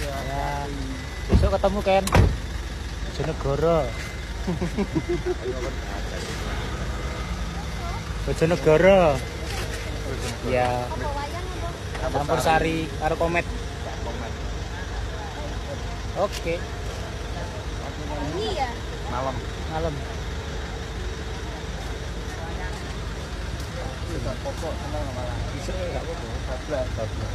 Ya. Besok ketemu Ken. Bojonegoro. Bojonegoro. Ya. Campur sari karo komet. Oke. Ini ya. Malam. Malam. Enggak pokok seneng malah. Isuk enggak apa-apa, bablas, bablas.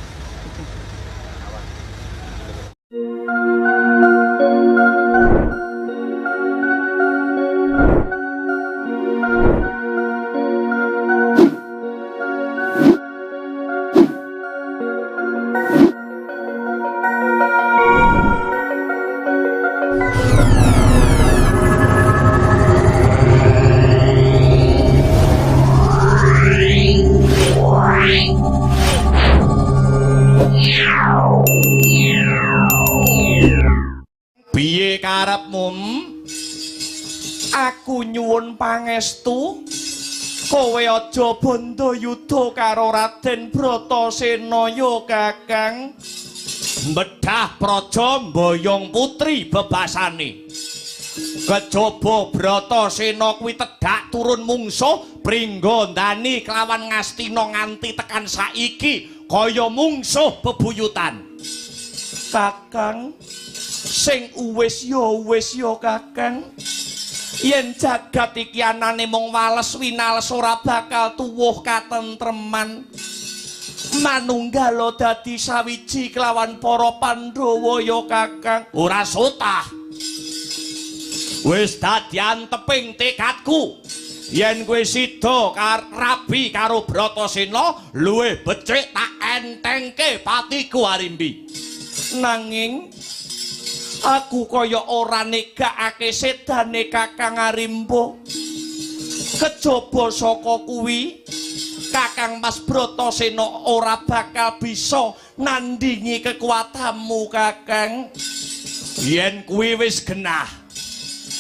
Piye karepmu? Aku nyuwun pangestu. Kowe aja bandayuda karo Raden Bratasena ya, Kakang. Bedah praja mboyong putri bebasane. Kejaba Bratasena kuwi tedhak turun mungsuh Pringgondani kelawan Ngastina nganti tekan saiki kaya mungsuh bebuyutan. Kakang, sing uwis ya wis ya Kakang. Yen jagat iki anane mung wales winales ora bakal tuwuh katentreman. Manunggala dadi sawiji kelawan para Pandhawa ya Kakang. Ora sotah. Wis dadi anteping tekadku. Yen kowe sida rabi karo Bratasena luwih becik tak entengke patiku Arimbi. Nanging aku kaya ora negakake sedane Kakang Arimba. Kejaba saka kuwi Kakang Mas Bratasena ora bakal bisa nandingi kekuatanmu Kakang. Yen kuwi wis genah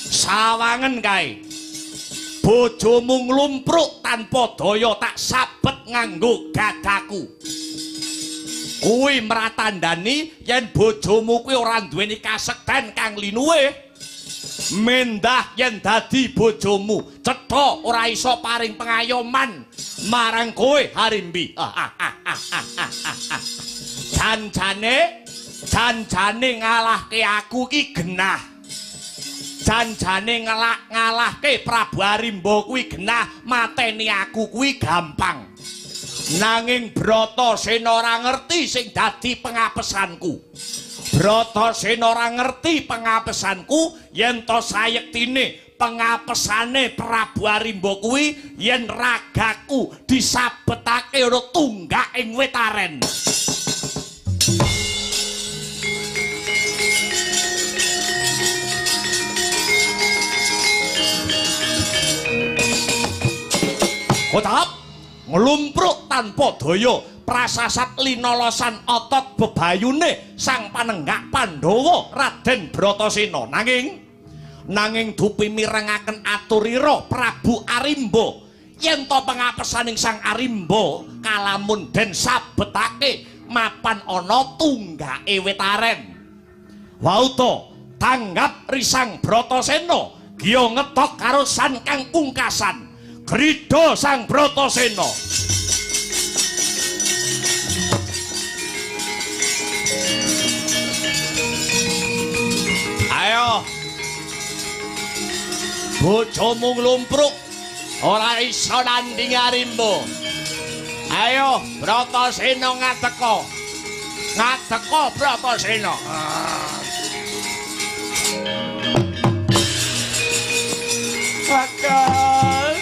sawangen kae. Bojomu nglumpruk tanpa daya tak sabet nganggo gadaku. Kuwi mratandani yen bojomu kuwi ora duweni kasekten kang linuwih. Mendah yen dadi bojomu cetha ora iso paring pengayoman marang kowe Harimbi. Janjane janjane ngalahke aku ki genah. Janjane ngalahke Prabu Arimba kuwi genah, mateni aku kuwi gampang. Nanging Bratasena ora ngerti sing dadi pengapesanku. Bratasena ora ngerti pengapesanku yen to sayektine pengapesane Prabu Arimba kuwi yen ragaku disabetake ana tunggak ing wit aren. Kotap nglumpruk tanpa daya prasasat linolosan otot bebayune sang panenggak Pandhawa Raden Bratasena. Nanging dupi mirengaken aturira Prabu Arimba yen to pengapesaning sang Arimba kalamun den sabetake mapan ana tunggake wit aren. Wau to tanggap risang Bratasena giya ngetok karo san kang pungkasan. Grida sang Bratasena. Ayo. Bojomu nglumpruk ora iso nandingi Arimba. Ayo Bratasena ngadeka. Ngadeka Bratasena. Kakang.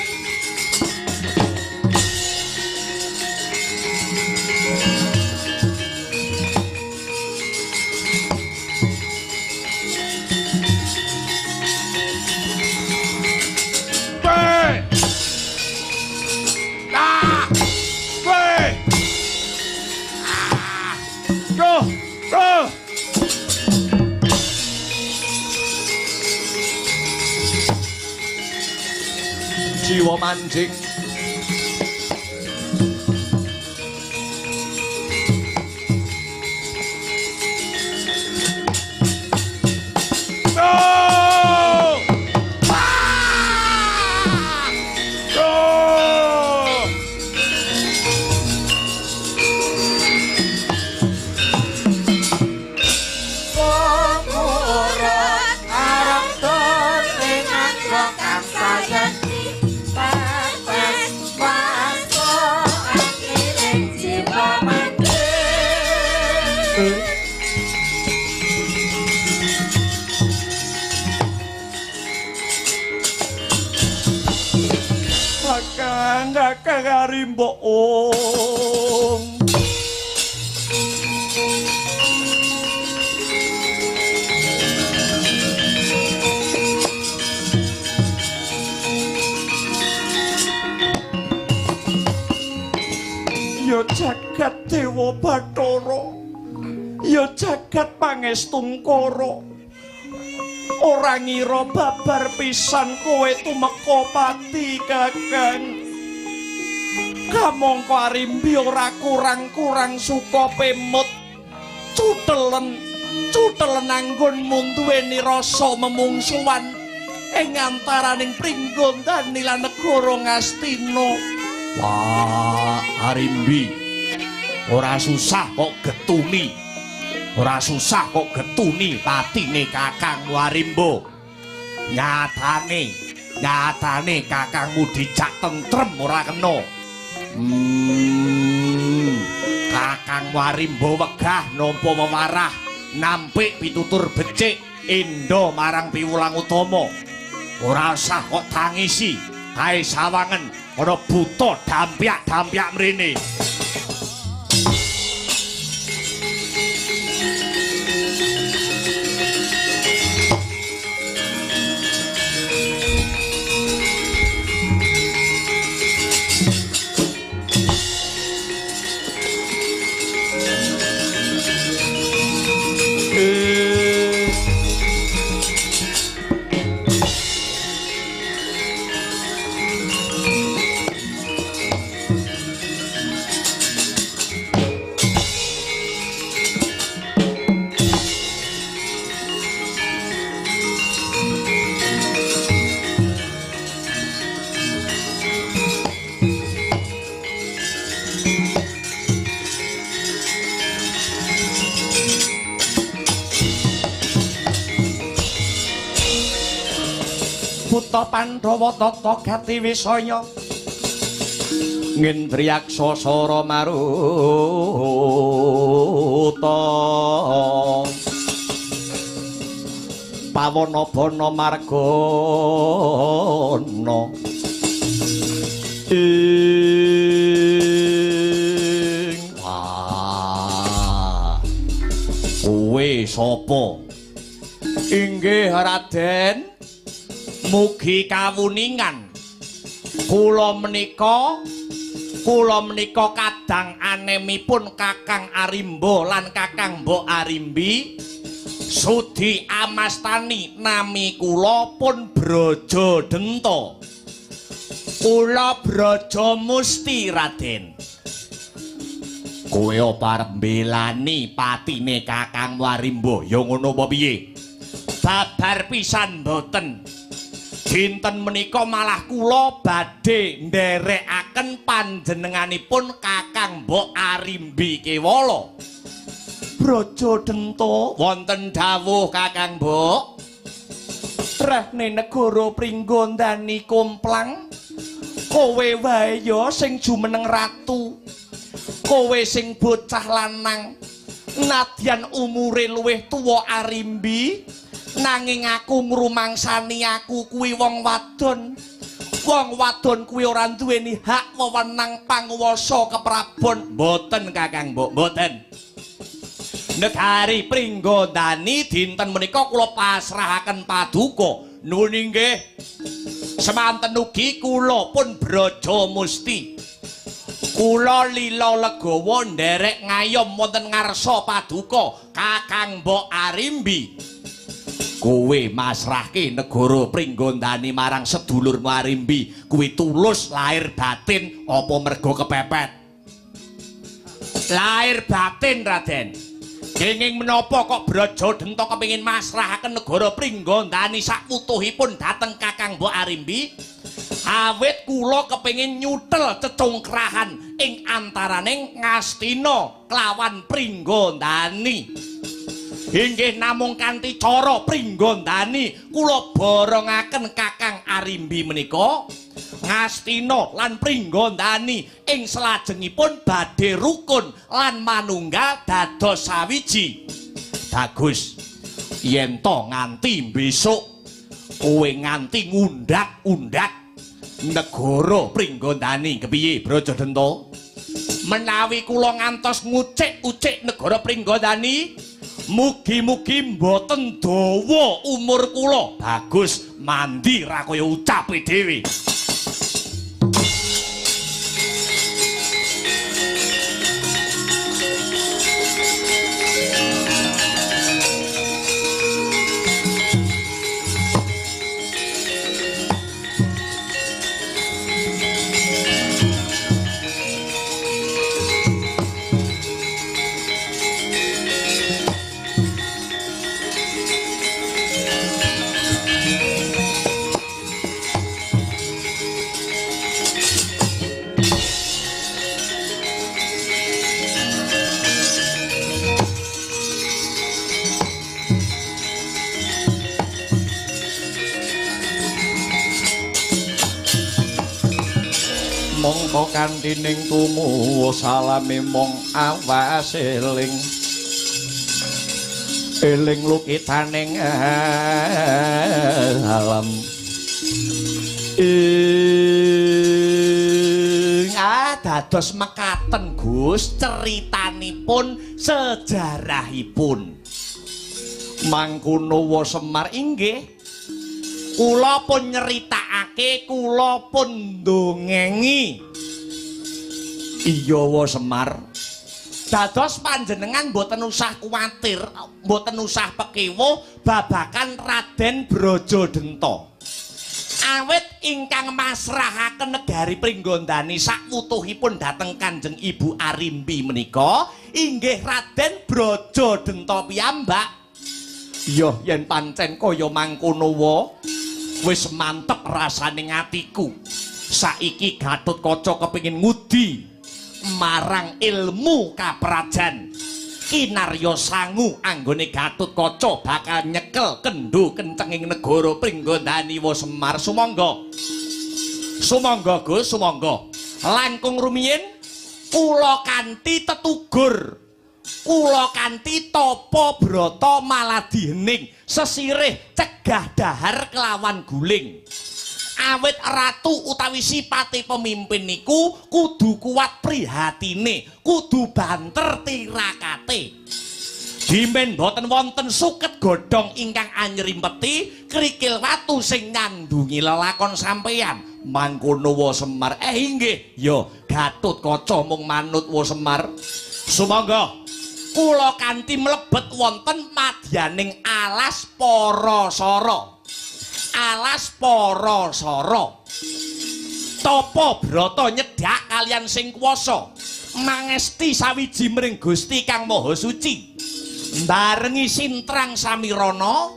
Jiwa mancing. Mbok Ong. Ya jagat Dewa Bathara, ya jagat Pangestungkara, ora ngira babar pisan kowe tumeka pati Kakang. Kamangka Arimbi ora kurang-kurang suka pemut, cutelen cutelen anggonmu duweni rasa memungsuhan ing antaraning Pringgondani lan negara Ngastina. Wah, Arimbi, ora susah kok getuni. Ora susah kok getuni patine Kakangmu Arimba. Nyatane, nyatane kakangmu dijak tentrem ora kena. Kakangmu Arimba wegah nampa wewarah, nampik pitutur becik endo marang piwulang utama. Ora usah kok tangisi, kae sawangen ana buta dampyak-dampyak mrene. Buta Pandhawa tata gati wisaya ngendriyaksa sara maruta pawana bana margana ing wah kowe sapa? Inggih Raden, mugi kawuningan kula menika kadang anemipun Kakang Arimba lan Kakang Mbok Arimbi sudi amastani nami kula pun Braja Denta. Kula Braja Musti Raden. Kowe apa arep mbelani patine Kakang Arimba? Ya ngono apa piye? Babar pisan mboten. Dinten menika malah kula badhe nderekaken panjenenganipun Kakang Mbok Arimbi Kewala. Braja Denta, wonten dawuh Kakang Mbok. Trehne negara Pringgondani komplang, kowe wae ya sing jumeneng ratu. Kowe sing bocah lanang, nadyan umure luwih tuwa Arimbi, nanging aku ngrumangsani aku kuwi wong wadon. Wong wadon kuwi ora duweni hak wewenang panguwasa keprabon. Mboten Kakang Mbok, mboten. Negari Pringgondani dinten menika kula pasrahaken paduka. Nuwun inggih. Semanten ugi kula pun Braja Musti. Kula lila legawa nderek ngayom wonten ngarsa paduka Kakang Mbok Arimbi. Kowe masrahke negara Pringgondani marang sedulurmu Arimbi kuwi tulus lahir batin apa mergo kepepet? Lahir batin Raden. Kenging menapa kok Braja Denta kepengin masrahaken negara Pringgondani sakwutuhipun dhateng Kakang Mbok Arimbi? Awit kula kepengin nyutel cecungkrahan ing antaraning Ngastina kelawan Pringgondani. Inggih namung kanthi cara Pringgondani kula borongaken Kakang Arimbi menika Ngastina lan Pringgondani ing salajengipun badhe rukun lan manunggal dados sawiji. Bagus. Yen to nganti besok kowe nganti ngundak-undak Negara Pringgondani kepiye Brajadenta? Menawi kula ngantos ngucik-ucik negara Pringgondani, mugi-mugi mboten dawa umur kula. Bagus, mandi ra kaya ucape dhewe. Mongko kanthi ning tumuwuh salame mung awas eling eling lukitaning alam ing dados mekaten Gus ceritanipun sejarahipun mangkono wa Semar inggih kula pun nyeritakake kula pun ndongengi. Iya wa Semar, dados panjenengan mboten usah kuwatir, mboten usah pekewuh babakan Raden Brajadenta. Awit ingkang masrahaken negari Pringgondani sakwutuhipun dhateng Kanjeng Ibu Arimbi menika inggih Raden Brajadenta piyambak. Iya yen pancen kaya mangkono wa wis mantep rasane atiku. Saiki Gatotkaca kepengin ngudi marang ilmu kaprajan. Kinarya sangu anggone Gatotkaca bakal nyekel kendho kencenging negara Pringgondani wa Semar. Sumangga. Sumangga Gus, sumangga. Langkung rumiyin kula kanthi tetugur, kula kanthi tapa brata maladi hening sesirih cegah dahar kelawan guling. Awit ratu utawi sipate pemimpin niku kudu kuat prihatine, kudu banter tirakate. Dimen boten wonten suket godhong ingkang anyrimpeti krikil watu sing nyandungi lelakon sampeyan. Mangkono wa Semar. Inggih, ya Gatotkaca mung manut wa Semar. Sumangga kula kanthi mlebet wonten madyaning alas Parasara. Alas Parasara. Tapa brata nyedhak kalian sing kuwasa. Mangesti sawiji mring Gusti Kang Maha Suci. Mbarengi sintrang samirana,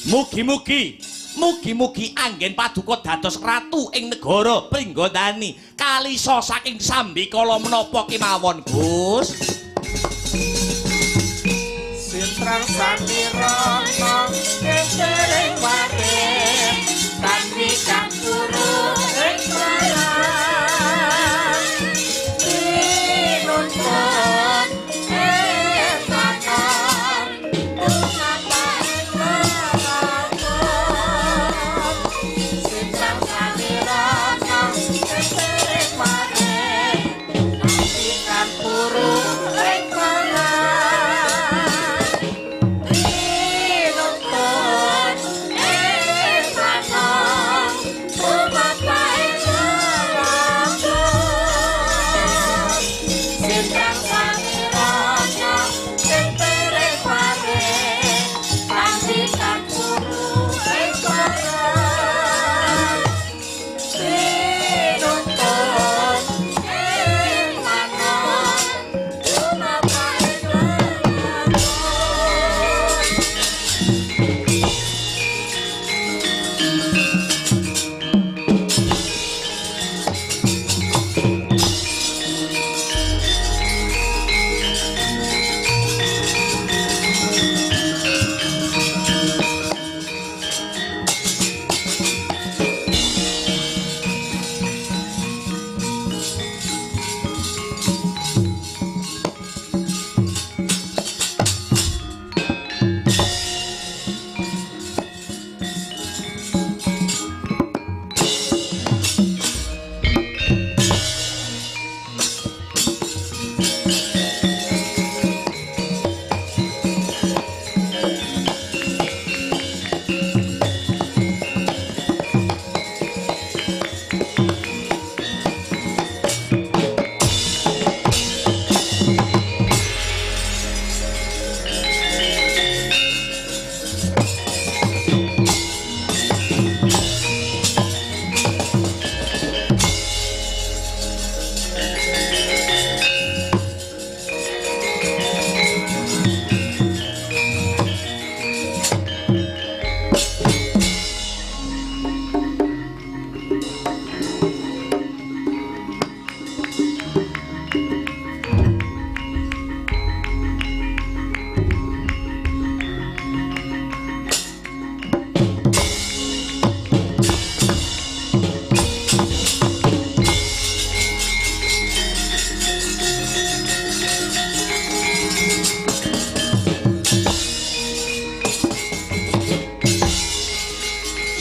mugi-mugi mugi-mugi anggen paduka dados ratu ing negara Pringgondani kalisa saking sambikala menapa kemawon Gus. Sintrang samirana kesering wae kanthi kang turu ing marang tinuntun etakan tumapa ing lakon sintrang samirana kesering wae kanthi kang turu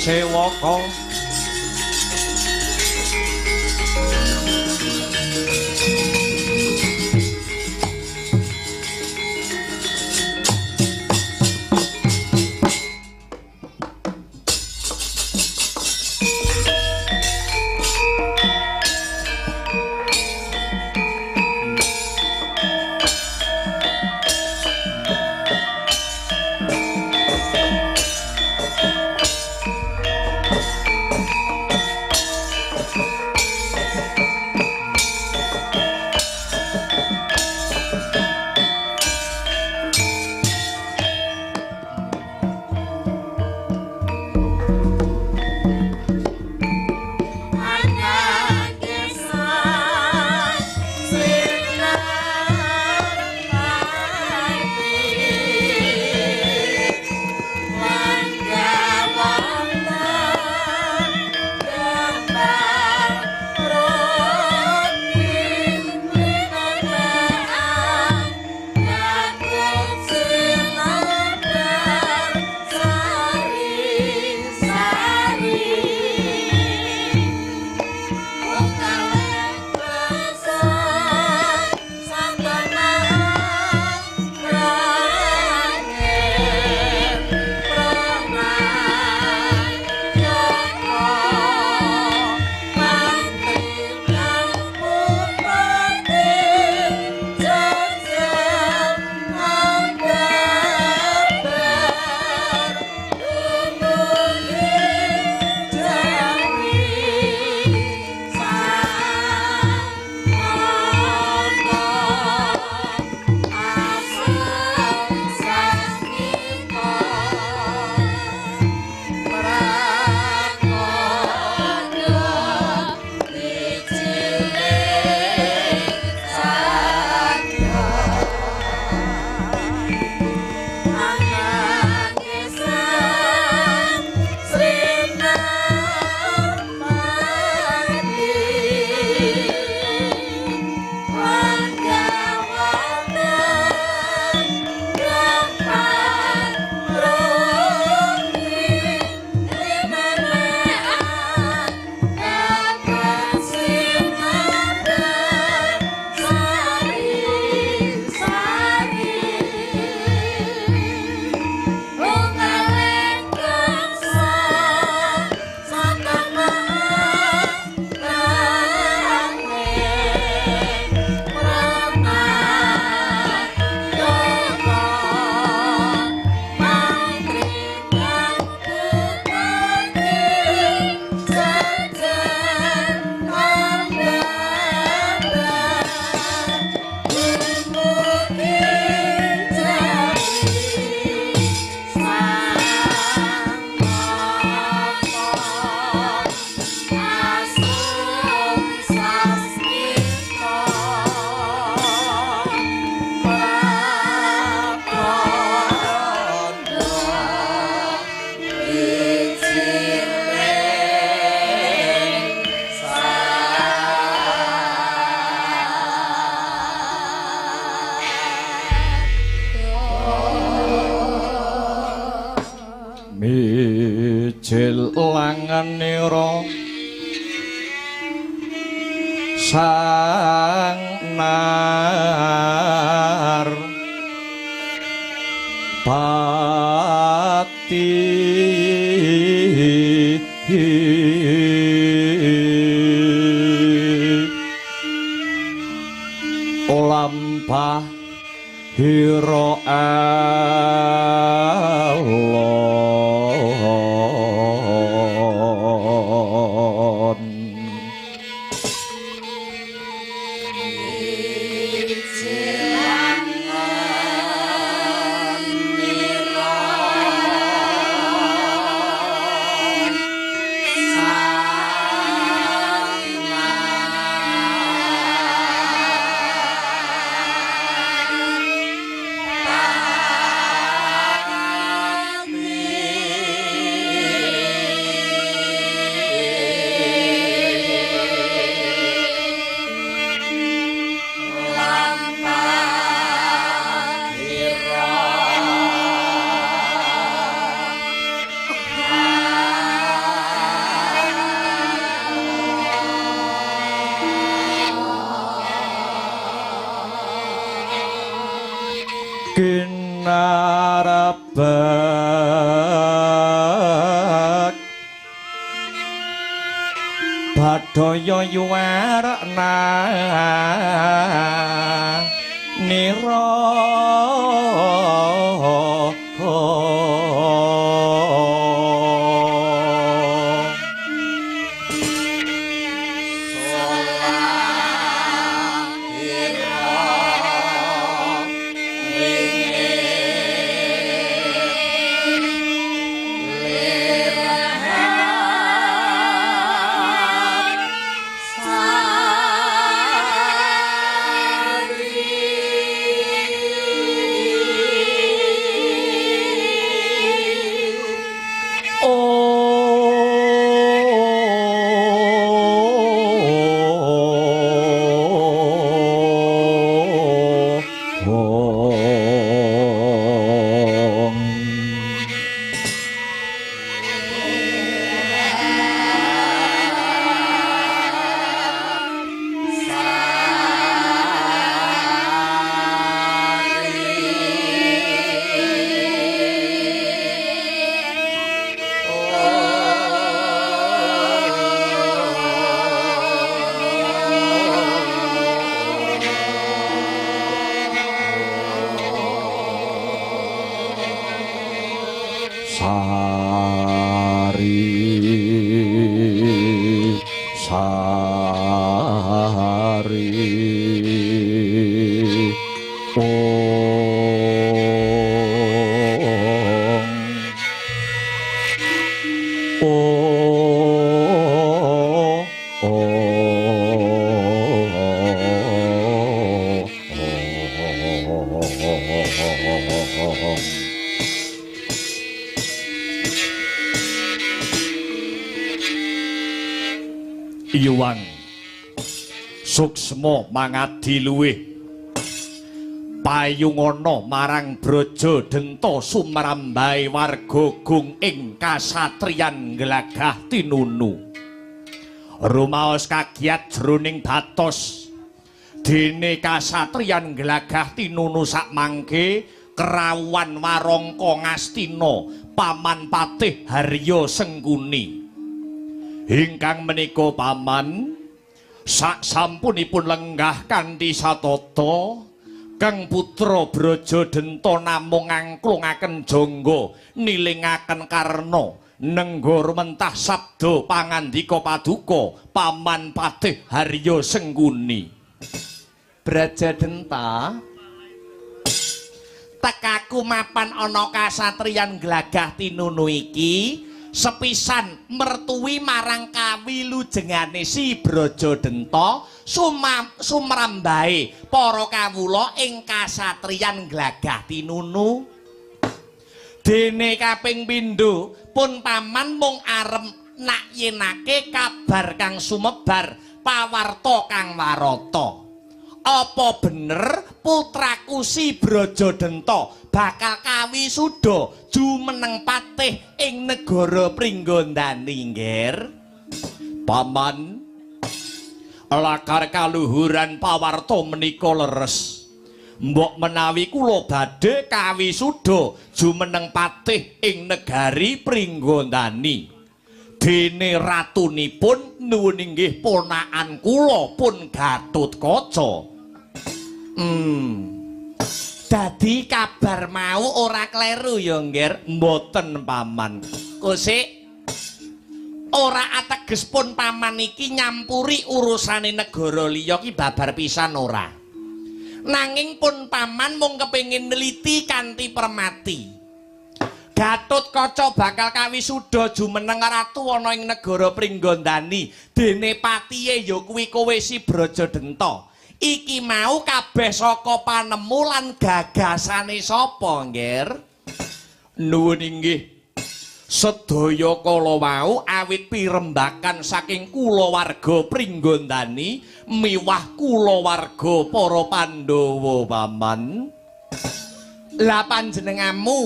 Sewaka. Mijil langanira sang nar pati olampah hira elon. Pinarebek Badaya yuwarna nira. Yuwang suksma mangadi luwih payungana marang Braja Denta sumrambahe warga gung ing kasatriyan Glagah Tinunu. Rumaos kagiat jroning batos dene kasatriyan Glagah Tinunu sakmangke kerawuhan warangka Ngastina paman Patih Harya Sengkuni. Ingkang menika paman sak sampunipun lenggah kanthi satata Kang putra Braja Denta namung ngangklungaken jangga nilingaken karna nengga rumentah sabda pangandika paduka paman Patih Harya Sengkuni. Braja Denta, tekaku mapan ana kasatriyan Glagah Tinunu iki sepisan mertuwi marang kawilujengane si Braja Denta sumrambahe para kawula ing kasatriyan Glagah Tinunu. Dene kaping pindho pun paman mung arep nakyenake kabar kang sumebar pawarta kang warata. Apa bener putraku si Braja Denta bakal kawisuda jumeneng patih ing negara Pringgondani, Ngger? Paman, lakar kaluhuran pawarta menika leres. Mbok menawi kula badhe kawisuda jumeneng patih ing negari Pringgondani. Dene ratunipun nuwun inggih ponakan kula pun Gatotkaca. Dadi kabar mau ora kleru ya, Ngger? Mboten, Paman. Kosik ora ateges pun paman iki nyampuri urusane negara liya ki babar pisan ora. Nanging pun paman mung kepengin neliti kanthi permati. Gatotkaca bakal kawisuda jumeneng ratu ana ing negara Pringgondani, dene patihe ya kuwi kowe si Braja Denta. Iki mau kabeh saka panemu lan gagasane sapa, Ngger? Nuwun inggih. Sedaya kala wau awit pirembakan saking kulawarga Pringgondani miwah kulawarga para Pandhawa, Paman. Lah panjenenganmu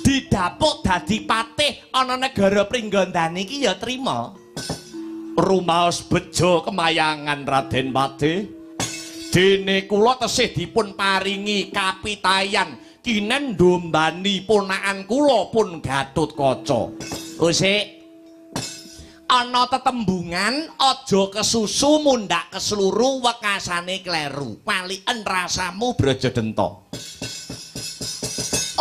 didapuk dadi patih ana negara Pringgondani iki ya trima. Rumaos bejo kemayangan Raden Patih. Dene kula tesih dipun paringi kapitayan Kinen ndombani ponakan kula pun Gatotkaca. Usik ana tetembungan aja kesusu mundhak kesluru wekasane kleru. Waliken rasamu Brajadenta.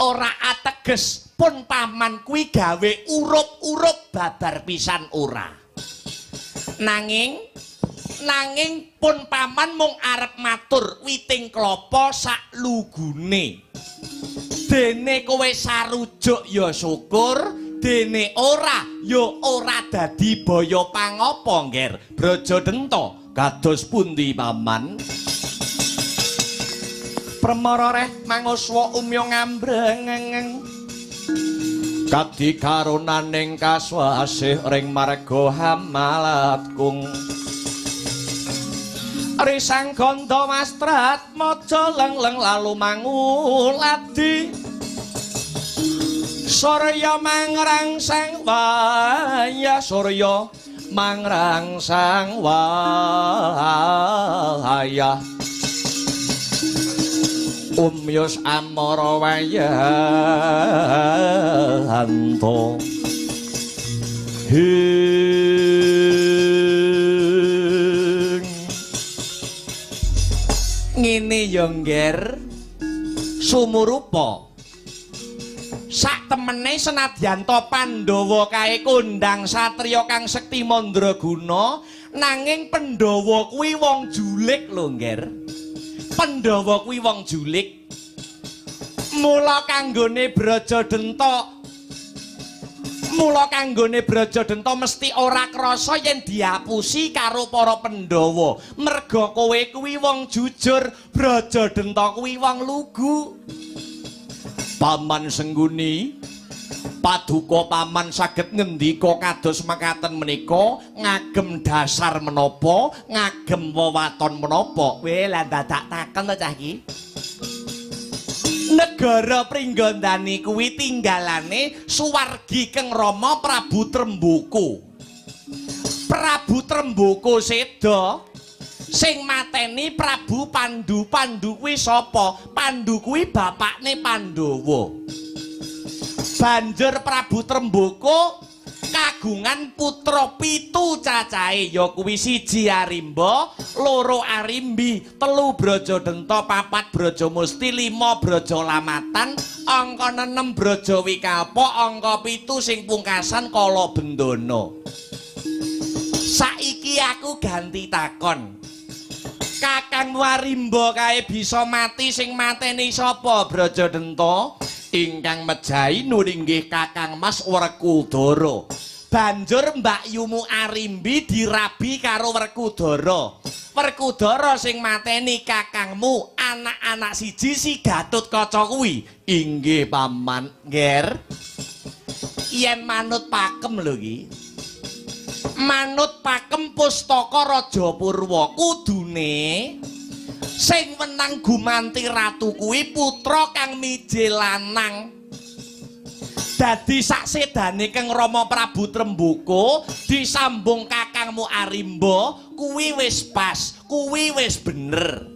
Ora ateges pun paman kuwi gawe urup-urup babar pisan ora. Nanging pun paman mung arep matur witing klapa sak lugune. Dene kowe sarujuk ya syukur, dene ora ya ora dadi baya pangapa, Ngger. Brajadenta kados pundi paman? Premara reh manguswa umya ngambrengeng kadi karunaning kaswasih ring marga hamalatkung. Risang gandha mastrat maja lengleng lalu manguladi surya mangrangsang waya surya mangrangsang waya umyus amara wayanto hing ngene ya Ngger sumurupa sak temene senadyan to Pandhawa kae kondhang satriya kang sekti mandraguna nanging Pandhawa kuwi wong julik lho Ngger. Pandhawa kuwi wong julik. Mula kanggone Brajadenta mesti ora krasa yen diapusi karo para Pandhawa. Merga kowe kuwi wong jujur, Brajadenta kuwi wong lugu. Paman Sengguni, paduka paman saged ngendika kados mekaten menika ngagem dasar menapa, ngagem wewaton menapa. Weh, lah dadak takon to cah iki. Negara Pringgondani kuwi tinggalane suwargi Keng Rama Prabu Tremboko. Prabu Tremboko seda sing mateni Prabu Pandu. Pandu kuwi sapa? Pandu kuwi bapakne Pandhawa. Banjur Prabu Tremboko kagungan putra 7 cacahe, ya kuwi 1 Arimba, 2 Arimbi, 3 Brajadenta, 4 Brajamusti, 5 Brajalamatan, angka 6 Brajawikalpa, angka 7 sing pungkasan Kalabendana. Saiki aku ganti takon. Kakang Arimba kae bisa mati sing mateni sapa Brajadenta? Ingkang mejahi nuringgih Kakang Mas Werkudara. Banjur mbakyumu Arimbi dirabi karo Werkudara. Werkudara sing mateni kakangmu anak-anak siji si Gatotkaca kuwi. Inggih paman. Ngger. Yen manut pakem lho iki. Manut pakem pustaka Raja Purwa kudune sing wenang gumanti ratu kuwi putra kang mije lanang. Dadi saksedane Keng Rama Prabu Tremboko disambung kakangmu Arimba kuwi wis pas, kuwi wis bener.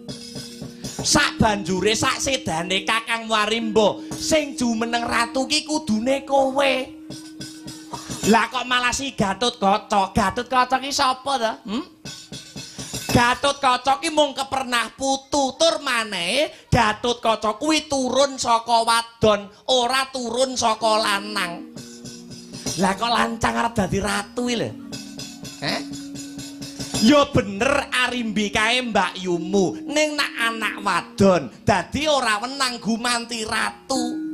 Sak banjure saksedane kakangmu Arimba sing jumeneng ratu ki kudune kowe. Lah kok malah si Gatotkaca? Gatotkaca ki sapa ta? Gatotkaca ki mung kepernah putu tur manehe Gatotkaca kuwi turun saka wadon, ora turun saka lanang. Lah kok lancang arep dadi ratu iki lho. Heh? Ya bener Arimbi kae mbakyumu, ning nak anak wadon dadi ora wenang gumanti ratu.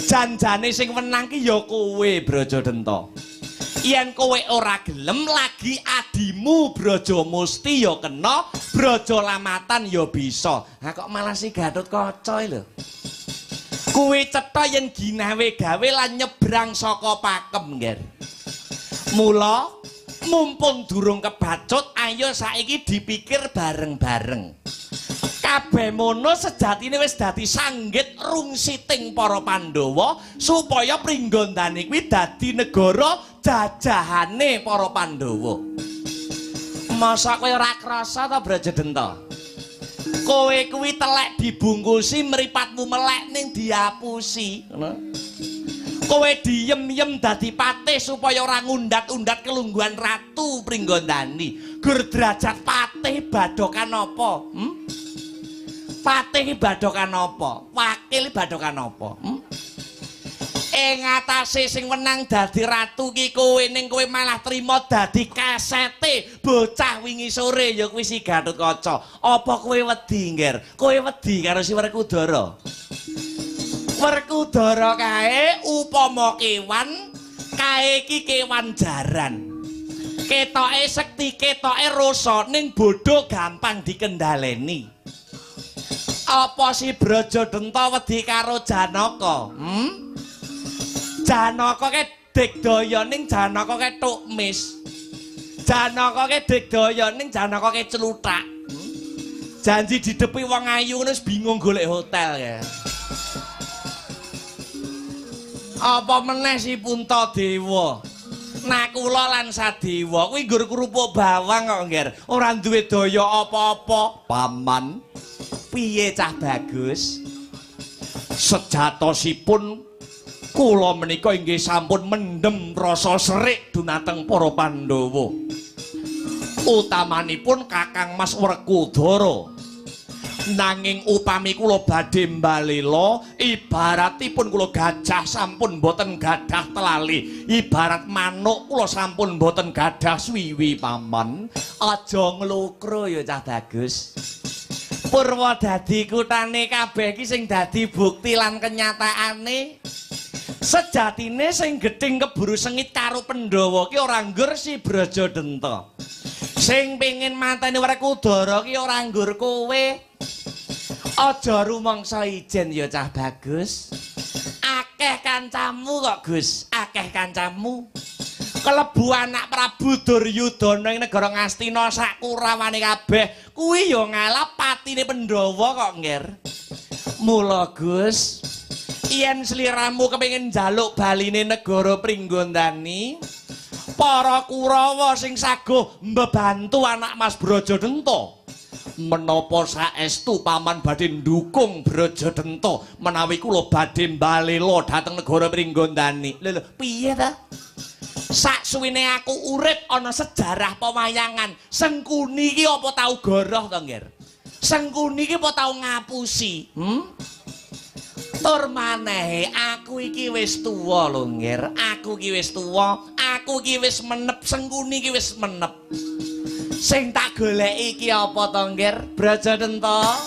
Janjane sing wenang ki ya kowe Brajadenta. Yen kowe ora gelem lagi adimu Brajamusti ya kena, Brajalamatan ya bisa. Ha kok malah si Gatotkaca iki lho. Kuwi cetha yen ginawe gawe lan nyebrang saka pakem, Ngger. Mula mumpung durung kebacut, ayo saiki dipikir bareng-bareng. Kabeh mono sejatine wis dadi sanggit rungsiting para Pandhawa supaya Pringgondani kuwi dadi negara jajahane para Pandhawa. Masa kowe ora krasa ta Brajadenta? Kowe kuwi telek dibungkusi mripatmu melek ning diapusi. Ngono. Kowe diem-iem dadi patih supaya ora ngundat-undat kelungguhan Ratu Pringgondani. Gur derajat patih badokan apa? Patih badokan apa? Wakil badokan apa? Ing atase sing wenang dadi ratu ki kowe, ning kowe malah trima dadi kasete bocah wingi sore ya kuwi si Gatotkaca. Apa kowe wedi, Ngger? Kowe wedi karo si Werkudara? Werkudara kae upama kewan, kae iki kewan jaran. Ketoke sekti, ketoke rasa, ning bodho gampang dikendhaleni. Apa si Brajadenta wedi karo Janaka? Janaka ke digdaya ning Janaka ke tukmis. Janaka ke digdaya ning Janaka ke cluthak. Janji didepi wong ayu ngono wis bingung golek hotel ya. Apa meneh si Puntadewa? Nakula lan Sadewa kuwi nggur kerupuk bawang kok, Ngger. Ora duwe daya apa-apa. Paman, piye cah bagus? Sejatosipun kula menika inggih sampun mendhem rasa serik dumateng para Pandhawa. Utamanipun Kakang Mas Werkudara. Nanging upami kula badhe mbalela, ibaratipun kula gajah sampun boten gadah telali, ibarat manuk kula sampun boten gadah swiwi, Paman. Aja nglokro ya cah bagus. Purwodadi kutane kabeh iki sing dadi bukti lan kenyataane. Sejatine sing gething keburu sengit karo Pandhawa ki ora nggur si Brajadenta. Sing pengin mateni Werkudara ki ora nggur kowe. Aja rumangsa ijen ya cah bagus. Akeh kancamu kok, Gus, akeh kancamu. Kelebu anak Prabu Duryudana ing negara Ngastina sak kurawane kabeh kuwi ya ngalap patine Pandhawa kok, Ngger. Mula Gus, yen sliramu kepengin njaluk baline negara Pringgondani, para Kurawa sing saguh mbebantu anak Mas Brajadenta. Menapa saestu Paman badhe ndukung Brajadenta menawi kula badhe mbalela dhateng negara Pringgondani? Lho lho, piye ta? Saksuwene aku urip ana sejarah pewayangan, Sengkuni iki apa tau goroh to, Ngger? Sengkuni iki apa tau ngapusi? Tur manehe aku iki wis tuwa lho, Ngger. Aku iki wis tuwa, aku iki wis menep, Sengkuni iki wis menep. Sing tak goleki iki apa to, Ngger? Brajadenta.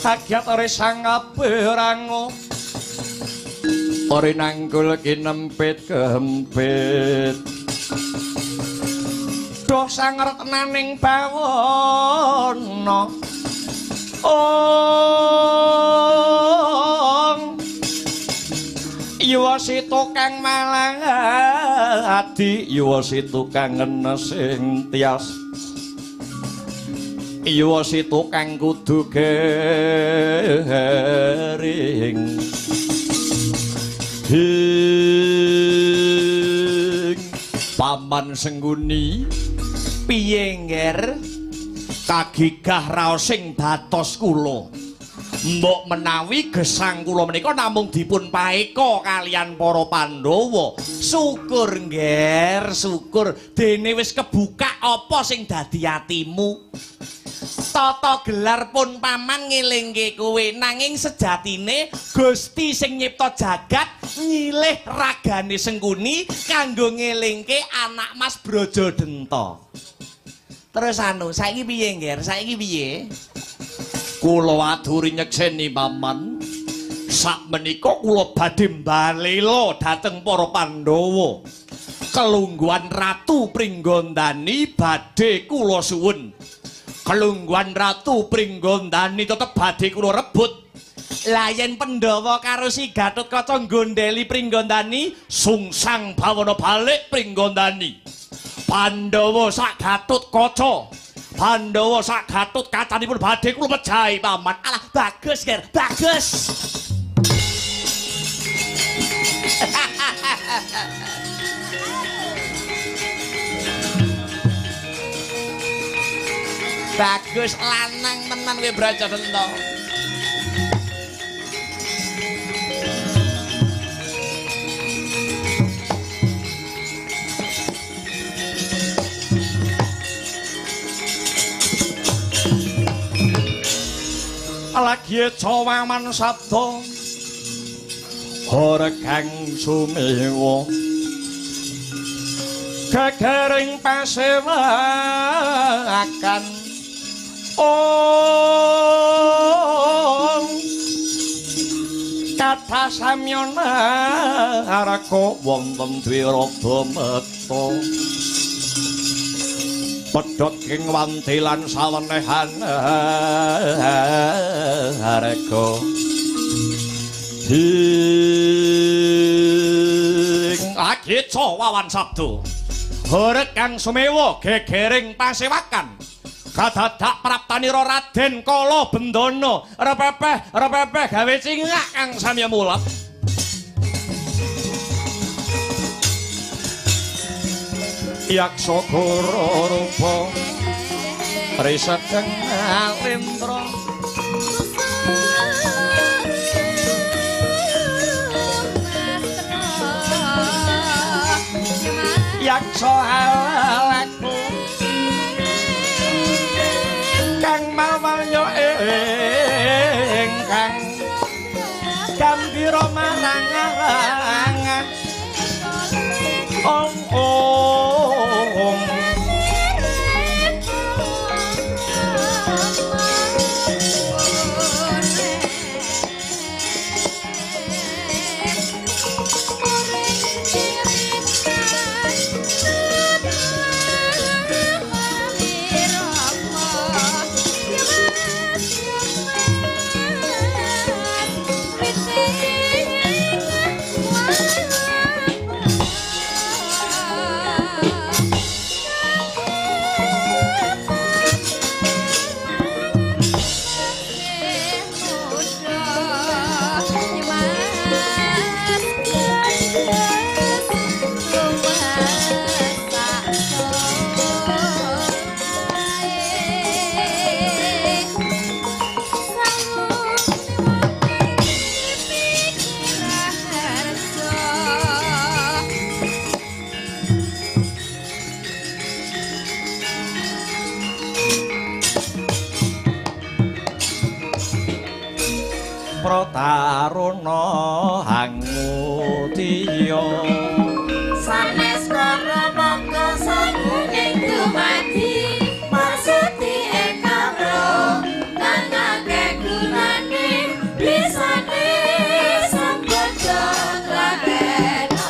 Kagiat ore sangaberango ore nanggul kinempit kehempit doh sangretnaning bawana ong yuwa si tukang malang adi yuwa si tukang ngenes sing tias yuwa si tukang kudu gering hing. Paman Sengkuni, piye, Ngger? Kagigah raosing batos kula. Mbok menawi gesang kula menika namung dipun paeka kaliyan para Pandhawa. Syukur, Ngger, syukur dene wis kebuka apa sing dadi atimu. Tata gelar pun paman ngelingke kowe, nanging sejatine Gusti sing nyipta jagat nyilih ragane Sengkuni kanggo ngelingke anak Mas Brajadenta. Terus anu, saiki piye, Ngger? Saiki piye? Kula aturi nyekseni, Paman. Sakmenika kula badhe mbalela dhateng para Pandhawa. Kelungguhan Ratu Pringgondani badhe kula suwun. Kelungguhan Ratu Pringgondani tetep badhe kula rebut. Lah yen Pandhawa karo si Gatotkaca nggondheli Pringgondani, sungsang bawana balik Pringgondani. Pandhawa sak Gatotkaca. Pandhawa sak Gatotkacanipun badhe kula mejahi paman. Alah bagus, Ger, bagus. Bagus lanang tenan kowe Brajadenta. Lagi cawaman sabda hore kang sumewa gegering pasewakan om kathah samyana haraka wonten Dwirada meta pedhot ing wanti lan sawenehan harga ing ageca wawan sabda hore kang sumewa gegering pasewakan kadadak praptanira Raden Kala Bendana repepeh repepeh gawe cingak kang samya mulap. Yaksa goro rupa risedeng alindra yaksa alaku kang mawalya ingkang gambira marang-arangan om om Taruna hangutiya sanes kara mangka sanguning dumadi marsudi ekamro kang akeh gunane bisane sambodo klatenana.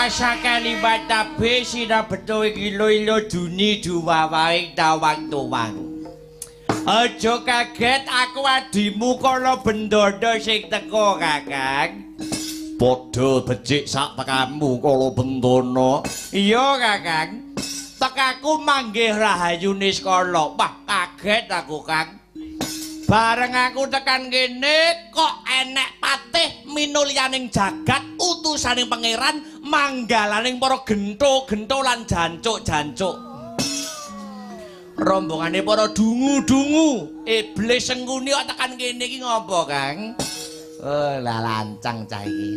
Sakalimat tabe sira beto iki ilo duni duwawaing tawang tuwang. Aja kaget aku adimu Kala Bendana sing teko, Kakang. Padha becik sak tekamu Kala Bendana. Iya, Kakang. Tekaku manggih Rahayu Niskala. Wah, kaget aku, Kang. Bareng aku tekan kene kok enek patih minulyaning jagat utusaning pangeran Manggalaning para gentho-gentho lan jancuk-jancuk. Rombongane para dungu-dungu. Iblis Sengkuni kok tekan kene iki ngopo, Kang? Oh, lah lancang cah iki.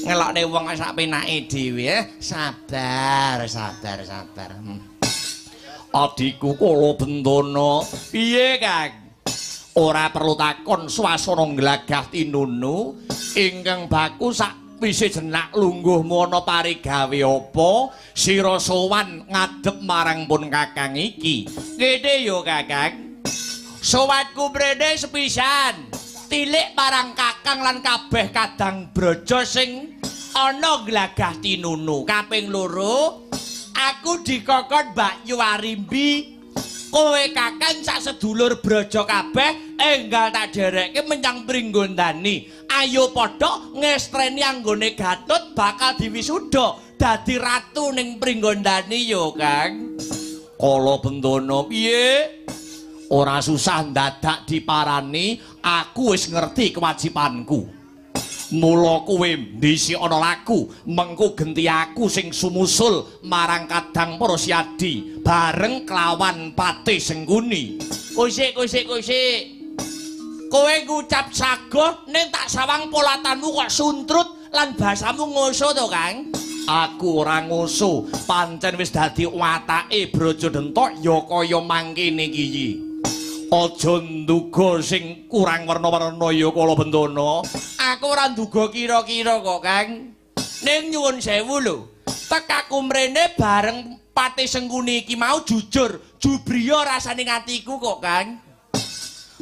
Ngelokne wong sak penake dhewe, Sabar, sabar, sabar. Adhiku Kala Bentana, piye, Kang? Ora perlu takon swasana nglagah tinunu ingkang baku sakwise jenak lungguhmu ana parigawe apa sira sowan ngadhep marang pun kakang iki. Kene yo, Kakang. Sowanku mrene sepisan. Tilik marang kakang lan kabeh kadang braja sing ana nglagah tinunu. Kaping loro, aku dikokon Mbak Yu Arimbi. Kowe kakang sak sedulur braja kabeh enggal tak derekke menyang Pringgondani. Ayo padha ngestreni anggone Gatut bakal diwisuda dadi ratu ning Pringgondani yo, Kang. Kala Bentana, piye? Ora susah ndadak diparani, aku wis ngerti kewajibanku. Mula kowe ndisi ana laku, mengko genti aku sing sumusul marang kadang para siadi bareng kelawan Patih Sengkuni. Kusik, kusik, kusik. Kowe ngucap sagoh ning tak sawang polatanmu kok suntrut lan bahasamu ngoso to, Kang? Aku ora ngoso, pancen wis dadi watake Braja Dentok ya kaya mangkene iki. Aja nduga sing kurang werna-werna ya Kala Bentana. Aku ora nduga kira-kira kok, Kang. Ning nyuwun sewu lho. Tekaku mrene bareng Patih Sengkuni iki mau jujur, jubriya rasane atiku kok, Kang.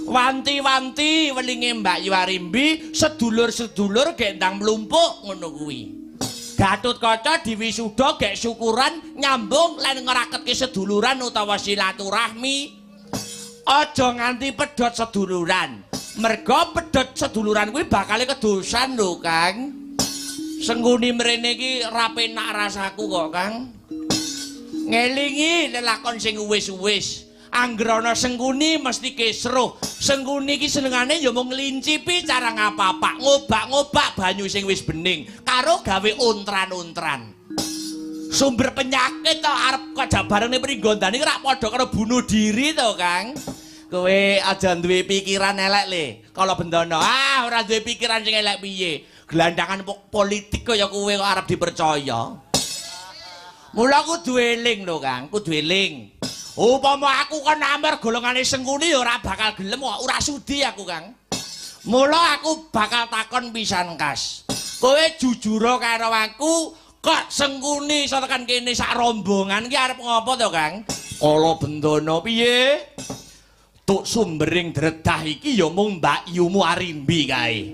Wanti-wanti welinge Mbak Yu Arimbi, sedulur-sedulur gek ndang mlumpuk ngono kuwi. Gatotkaca diwisuda gek syukuran nyambung lan ngraketke seduluran utawa silaturahmi. Aja nganti pedhot seduluran. Merga pedhot seduluran kuwi bakale kedosan lho, Kang. Sengkuni mrene iki ra penak rasaku kok, Kang. Ngelingi lelakon sing wis-wis. Angger ana Sengkuni mesti kisruh. Sengkuni iki senengane ya mung nglincipi cara ngapapak, ngobak-ngobak banyu sing wis bening karo gawe untran-untran. Sumber penyakit to arep kajak bareng ning Pringgondani rak padha karo bunuh diri to, Kang. Kowe aja duwe pikiran elek le. Kala Bentana, ah ora duwe pikiran sing elek piye. Gelandangan politik kaya kowe kok arep dipercaya. Mula kudu eling lho, Kang, kudu eling. Upama aku kon amar golongane Sengkuni ya ora bakal gelem kok, ora sudi aku, Kang. Mula aku bakal takon pisan kas. Kowe jujur karo aku, kok Sengkuni iso tekan kene sak rombongan ki arep ngopo to, Kang? Kala Bentana, piye? Tuk sumbering dredah iki ya mung Mbak Yumu Arimbi kae.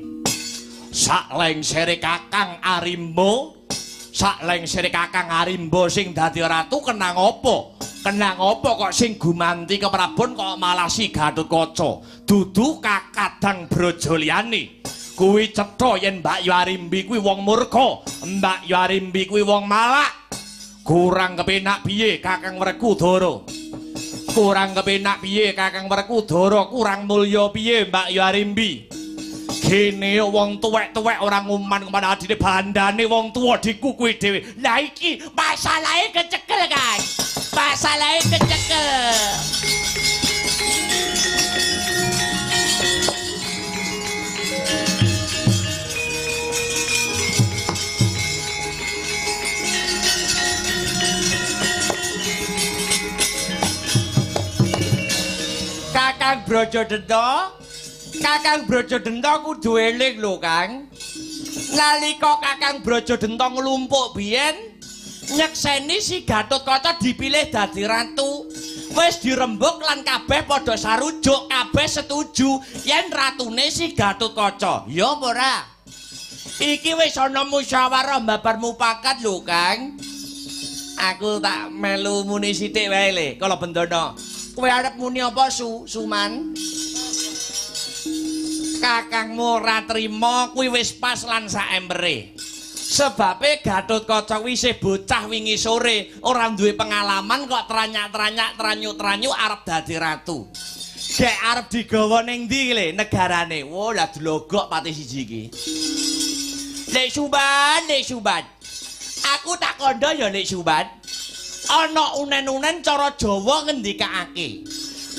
Sak lengsere Kakang Arimbo, sak lengsere Kakang Arimbo sing dadi ratu kenang apa? Kenang apa kok sing gumanti keprabon kok malah si Gatotkaca? Dudu kakadang braja liyane. Kuwi cetha yen Mbak Yu Arimbi kuwi wong murka, Mbak Yu Arimbi kuwi wong malak. Kurang kepenak piye Kakang Werkudara? Kurang kepenak piye Kakang Werkudara? Kurang mulya piye Mbak Yu Arimbi? Gene wong tuwek-tuwek ora nguman-nguman adine bandane wong tuwa dikukuhi dhewe. Lah iki masalahe kecekel, Kang. Masalahe kecekel. Kakang Brajadenta, Kakang Brajadenta kudu eling lho, Kang. Nalika Kakang Brajadenta nglumpuk biyen nyekseni si Gatotkaca dipilih dadi ratu. Wis dirembug lan kabeh padha sarujuk, kabeh setuju yen ratune si Gatotkaca. Ya apa ora? Iki wis ana musyawarah babar mupakat lho, Kang. Aku tak melu muni sithik wae le, Kala Bentana. Kowe arep muni apa, Suman? Kakangmu ora trima kuwi wis pas lan saempere. Sebabe Gatotkaca kuwi isih bocah wingi sore, ora duwe pengalaman kok tranyak-tranyak tranyuk-tranyuk arep dadi ratu. Gek arep digawa ning ndi le negarane? Wo lah dlogok pati siji iki. Lek Suban, Lek Suban. Aku tak kandha ya Nek Suman. Ana unen-unen cara Jawa ngendikake.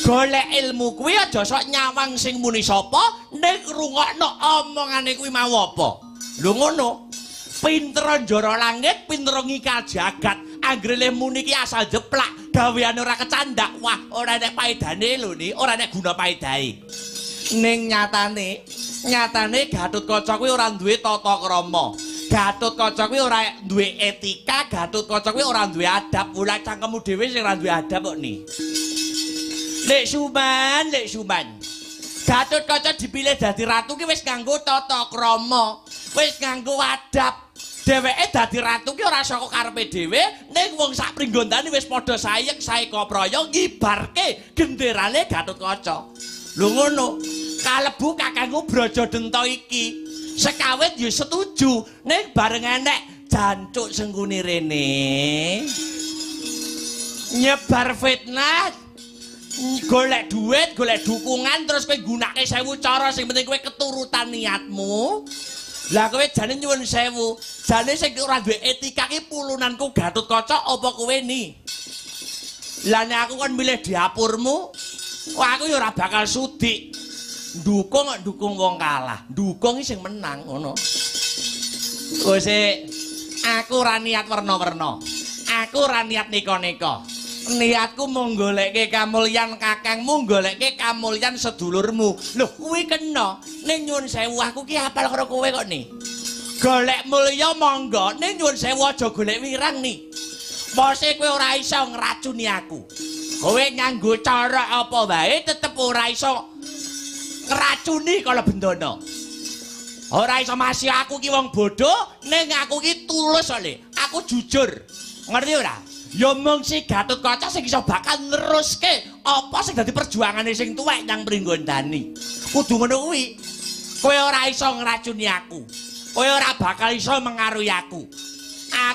Golek ilmu kuwi aja sok nyawang sing muni sapa, ning rungokno omongane kuwi mau apa. Lho ngono. Pinter njara langit, pinter ngikal jagat. Anggere le muni ki asal jeplak, gaweane ora kecandak. Wah, ora enek paedane lho ni, ora enek guna paedahe. Ning nyatane, nyatane Gatotkaca kuwi ora duwe tata krama. Gatotkaca kuwi ora duwe etika, Gatotkaca kuwi ora duwe adab. Ora cangkemmu dhewe sing ora duwe adab kok ni. Lek Suman, Lek Suman. Gatotkaca dipilih dadi ratu ki wis nganggo tata krama, wis nganggo adab. Dheweke dadi ratu ki ora saka karepe dhewe, ning wong sak pringgondane wis padha sayek saeka praya ngibarke genderane Gatotkaca. Lho ngono, kalebu kakangku Brajadenta iki. Sekawit ya setuju, ning bareng enek jancuk Sengkuni rene. Nyebar fitnah, golek duit, golek dukungan, terus kowe nggunakake 1000 cara sing penting kowe keturutan niatmu. Lah kowe jane nyuwun sewu, jane sing ora duwe etika ki pulunanku Gatotkaca apa kowe ni? Lah nek aku kon milih dapurmu, wah aku ya ora bakal sudi. Ndukung kok ndukung wong kalah, ndukung iki sing menang ngono. Wis aku ora niat werna-werna. Aku ora niat neka-neka. Niatku mung golekke kamulyan kakangmu, golekke kamulyan sedulurmu. Lho kuwi kena. Ning nyuwun sewu aku ki apal karo kowe kok ni. Golek mulya monggo, ning nyuwun sewu aja golek wirang ni. Mose kowe ora iso ngracuni aku. Kowe nganggo cara apa wae tetep ora iso ngracuni kala bendana. Ora iso masih aku ki wong bodho, ning aku ki tulus oleh. Aku jujur. Ngerti ora? Ya mung si Gatotkaca sing iso bakal neruske apa sing dadi perjuangane sing tuwek nyang Pringgondani. Kudu ngono kuwi. Kowe ora iso ngracuni aku. Kowe ora bakal iso mengaruhi aku.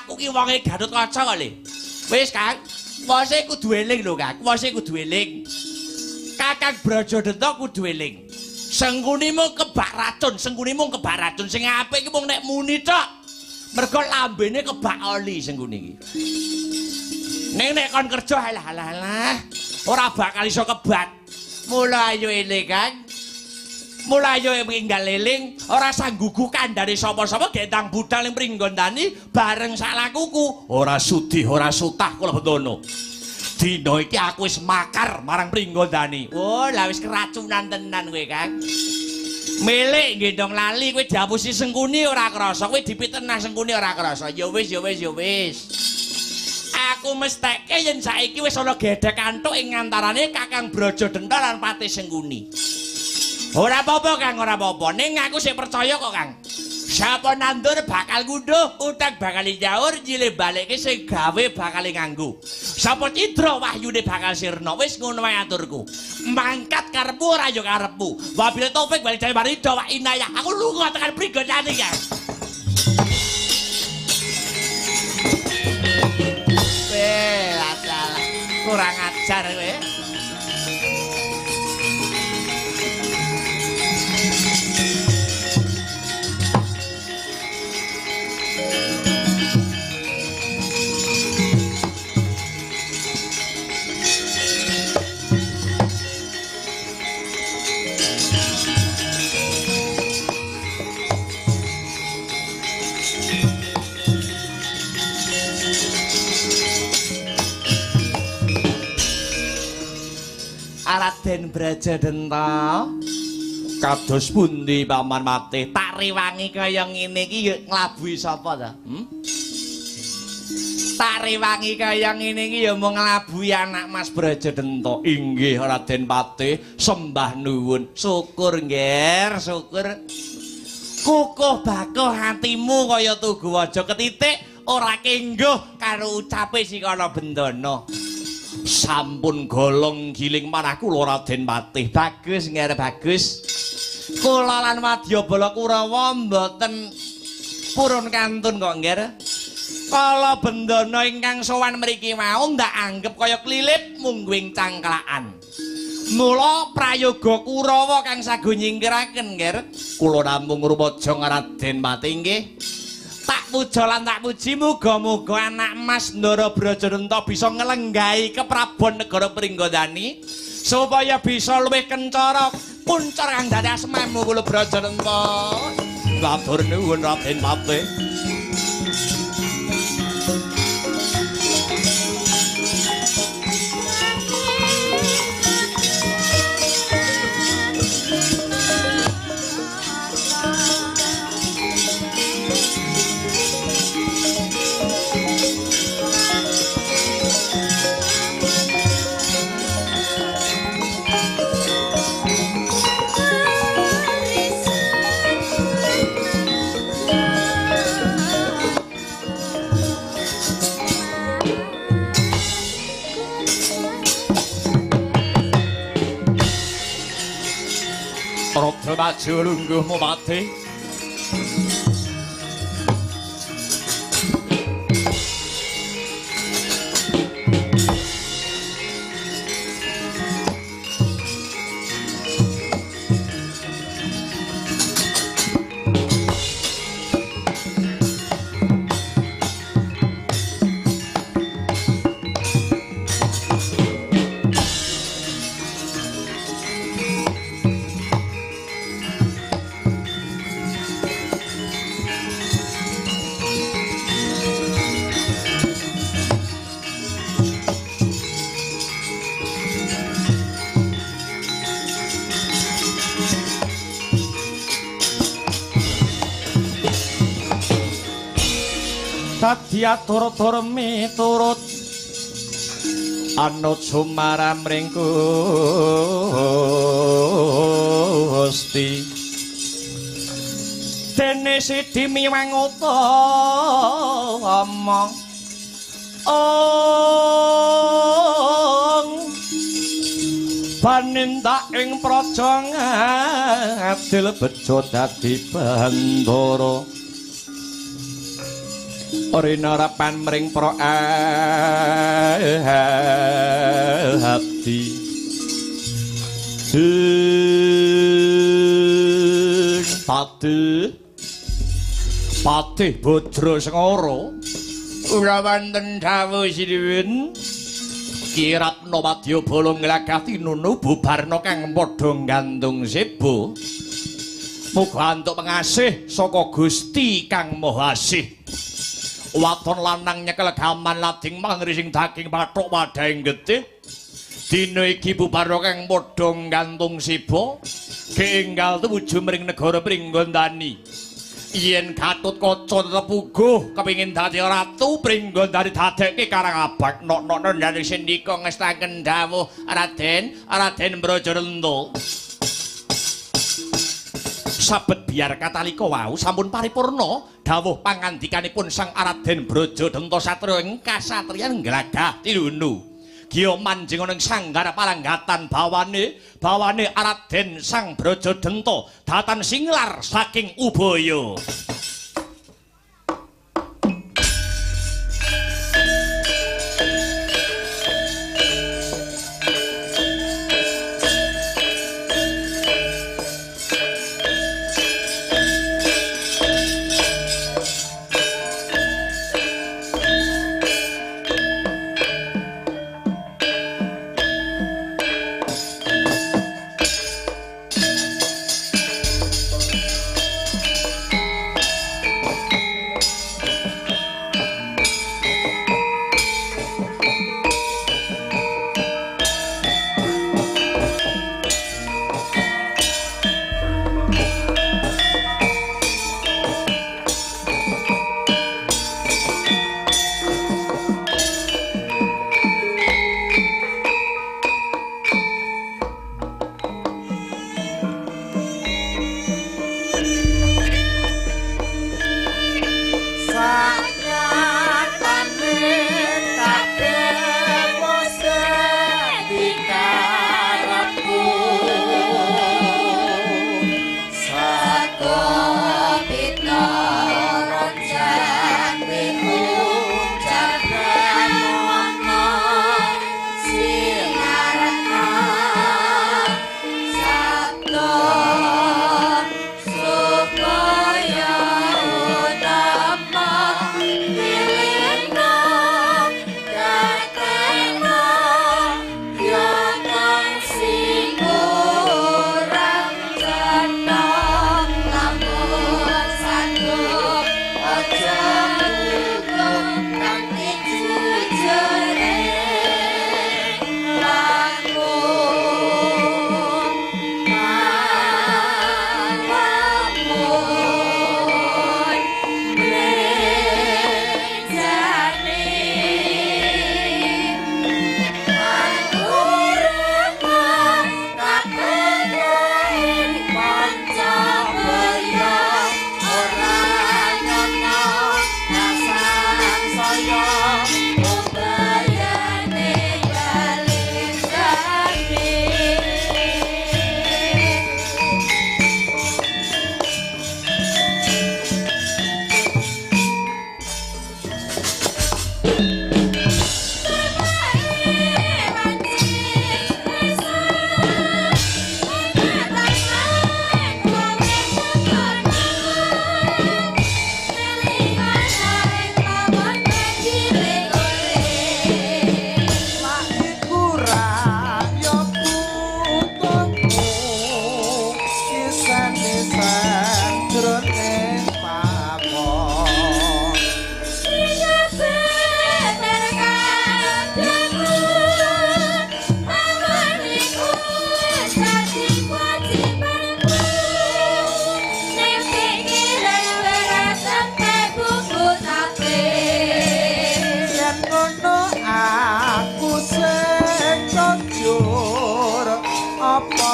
Aku ki wonge Gatotkaca kok le. Wis Kang, wose kudu eling lho Kang. Wose kudu eling. Kakang Brajadenta kudu eling. Sengkuni mung kebak racun, Sengkuni mung kebak racun. Sing apik ki mung nek muni tok. Mergo lambene kebak oli Sengkuni iki. Ning nek kon kerja alah alah alah ora bakal iso kebat. Mula ayo eling Kang. Mula ayo enggal eling, ora sanggugu kandhane sapa-sapa gendang budal ning Pringgondani bareng sak lakuku. Ora sudi, ora sutah kula bendana. Dina iki aku wis makar marang Pringgondani. Oh, lah wis keracunan tenan kowe Kang. Milik gendong lali kowe diapusi Sengkuni ora krasa, kowe dipitenah Sengkuni ora krasa. Ya wis, ya wis, ya wis. Aku mestheke yen saiki wis ana gedhek antuk ing antarane Kakang Brajadenta lan Patih Sengkuni. Ora apa-apa Kang, ora apa-apa. Ning aku sik percaya kok Kang. Sapa nandur bakal ngunduh, utang bakal nyaur, nyilih balekke sing gawe bakal nganggo. Sapa cidra wahyune bakal sirna. Wis ngono wae aturku. Mangkat karepmu ora ya karepmu. Wabil taufik wal hidayah waridha wa inayah. Aku lunga tekan Pringgondani ya. Salah. Kurang ajar kowe. Raden Brajadenta, kados pundi Paman Patih? Tak rewangi kaya ngene iki ya nglabuhi sapa ta? Tak rewangi kaya ngene iki ya mung nglabuhi anak Mas Brajadenta. Inggih Raden Patih, sembah nuwun. Syukur ngger, syukur. Kukuh bakuh hatimu kaya tugu waja ketitik ora kengguh karo ucape si Kala Bendana. Sampun golong giling manah kula Raden Patih. Bagus ngger, bagus. Kula lan Wadyabala Kurawa mboten purun kantun kok ngger. Kala Bendana ingkang sowan mriki wau ndak anggep kaya klilip mungguing cangklakan. Mula prayoga Kurawa kang sago nyingkiraken ngger. Kula namung rumaja Raden Patih nggih. Tak Tak puja lan tak puji muga-muga anak Mas Ndara Brajarenta bisa nglenggahi keprabon negara Pringgondani supaya bisa luwih kencara kuncar kang dadi asmamu kula Brajarenta. Matur nuwun Raden Patih. Rada maju lungguhmu Patih. Dadi atur-atur miturut anut sumaram ring Gusti. Dene sidi miwang utama ong panindak ing praja ngadil bejo dadi bandara. Rinarapan mring pra abdi sing patih patih Bodra Sengara ora wonten dawuh sinuwun Kirapna wadyabala nglagah tinunu bubarna kang padha nggantung seba. Muga antuk pengasih saka Gusti Kang Maha Asih. Waton lanang nyekel gaman lading mangrising daging pathuk wadahing getih. Dina iki bubarna kang padha nggantung seba keenggal tumuju mring negara Pringgondani. Yen Gatotkaca tetep puguh kepengin dadi ratu Pringgondani dadekke karang abad nok-nokno ndane sendika ngestaken dawuh Raden Raden Brajarenta. Sabet biar katalika wau sampun paripurna dawuh pangandikanipun Sang Raden Brajadenta satriya ing kasatriyan glagah tinunu. Giya manjing ana ing sanggar palanggatan bawane bawane Raden Sang Brajadenta datan singlar saking Ubaya.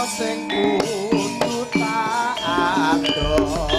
sing kudu tak adoh?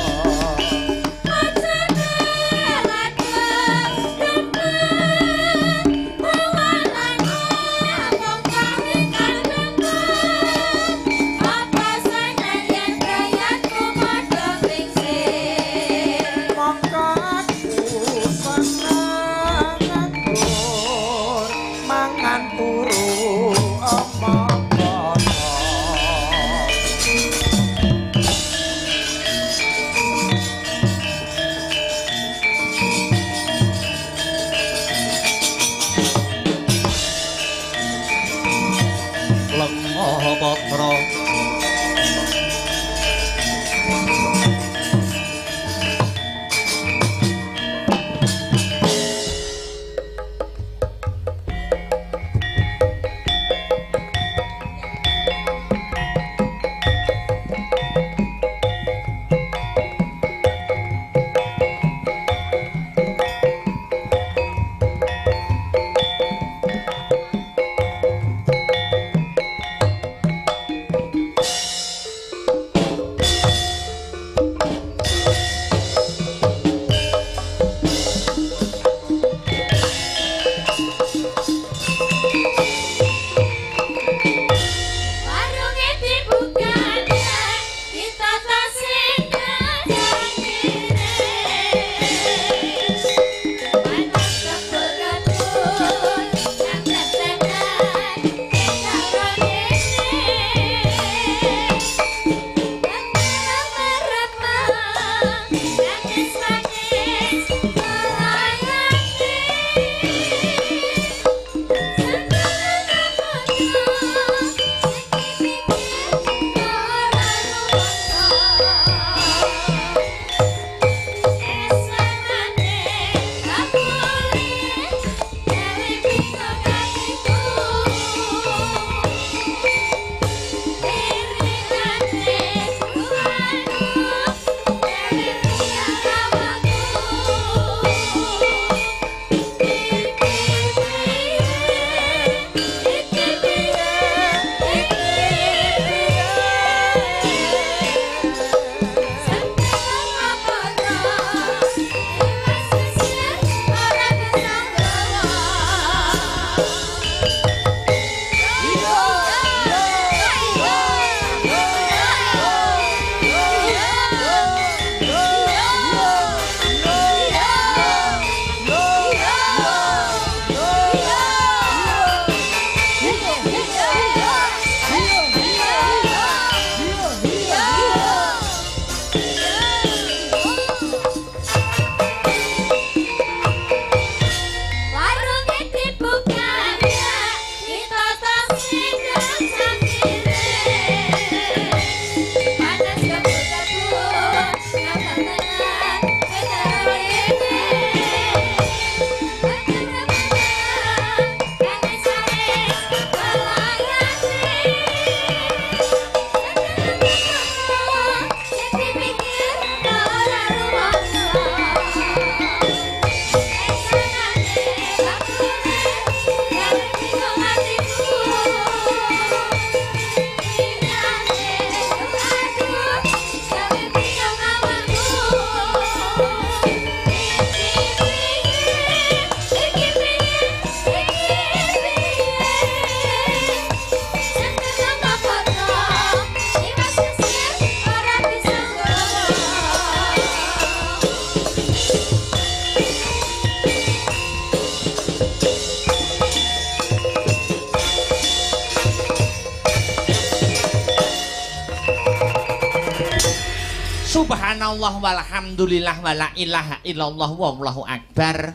Subhanallah walhamdulillah wala ilaha illallah wallahu akbar.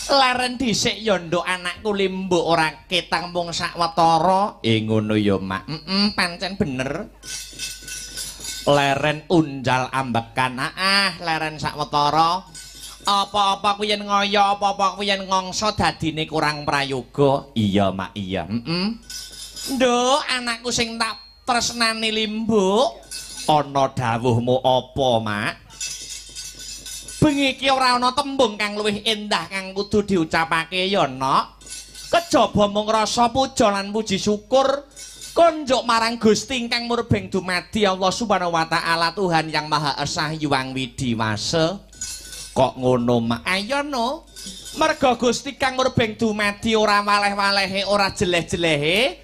Leren dhisik ya nduk anakku limbuk ora ketang mung sawetara. Ngono ya, Mak. Pancen bener. Leren unjal ambekan. Ah, leren sawetara. Apa-apa kuwi yen ngoyo, apa-apa kuwi yen ngongso dadine kurang prayoga. Iya, Mak, iya. Nduk, anakku sing tak tresnani limbuk. Ana dawuhmu apa, Mak? Bengi iki ora ana tembung kang luwih endah kang kudu diucapake ya, Nok. Kejaba mung rasa puja lan puji syukur Konjuk marang Gusti ingkang murbeng dumadi Allah Subhanahu wa taala Tuhan yang Maha Esa Hyang Widhi Wasa. Kok ngono mak? Ayo no. Merga Gusti kang murbeng dumadi ora waleh-walehe, ora jeleh-jelehe,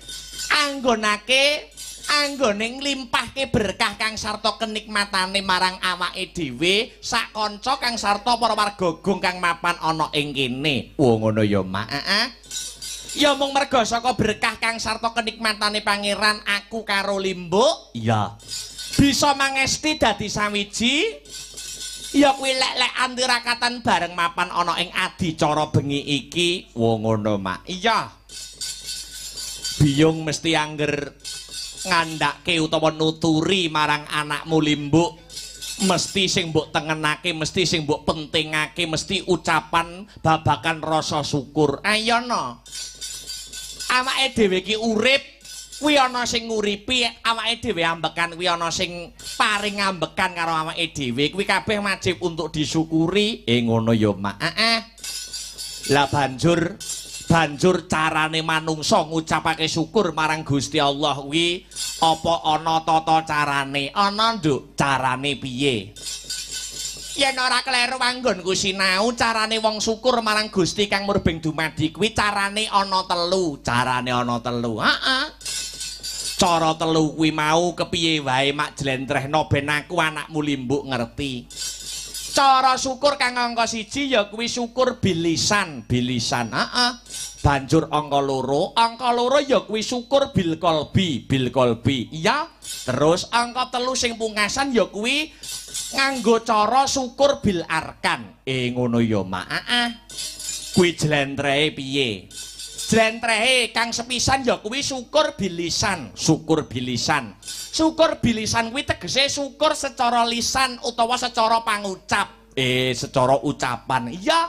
anggonake anggone nglimpahke berkah kang sarta kenikmatane marang awake dhewe sak kanca kang sarta para warga gong kang mapan ana ing kene. Oh ngono ya mak. Heeh. Ya mung merga saka berkah kang sarta kenikmatane pangeran aku karo Limbuk iya bisa mangesti dadi sawiji ya kuwi lek-lekan tirakatan bareng mapan ana ing adicara bengi iki. Oh ngono mak. Iya. Biyung mesti angger ngandhake utawa nuturi marang anakmu Limbuk mesti sing mbok tengenake, mesti sing mbok pentingake, mesti ucapan babakan rasa syukur. Ayo no. Awake dhewe iki urip kuwi ana sing nguripi, awake dhewe ambekan kuwi ana sing paring ambekan karo awake dhewe. Kuwi kabeh wajib untuk disyukuri. Ngono ya mak. Heeh. Lah banjur carane manungsa ngucapake syukur marang Gusti Allah kuwi apa ana tata carane? Ana nduk, carane piye? Yen ora kleru anggonku sinau, carane wong syukur marang Gusti kang murbeng dumadi kuwi carane ana telu, carane ana telu. Heeh. Cara telu kuwi mau kepiye wae mak jlentrehno ben aku anakmu Limbuk ngerti. Cara syukur kang angka 1 ya kuwi syukur bilisan, bilisan. Heeh. Banjur angka loro ya kuwi syukur bil qalbi, bil qalbi. Iya. Terus angka 3 sing pungkasan ya kuwi nganggo cara syukur bil arkan. Ngono ya mak. Heeh. Kuwi jlentrehe piye? Jlentrehe kang sepisan ya kuwi syukur bilisan, syukur bilisan. Syukur bilisan kuwi tegese syukur secara lisan utawa secara pangucap. Secara ucapan. Iya.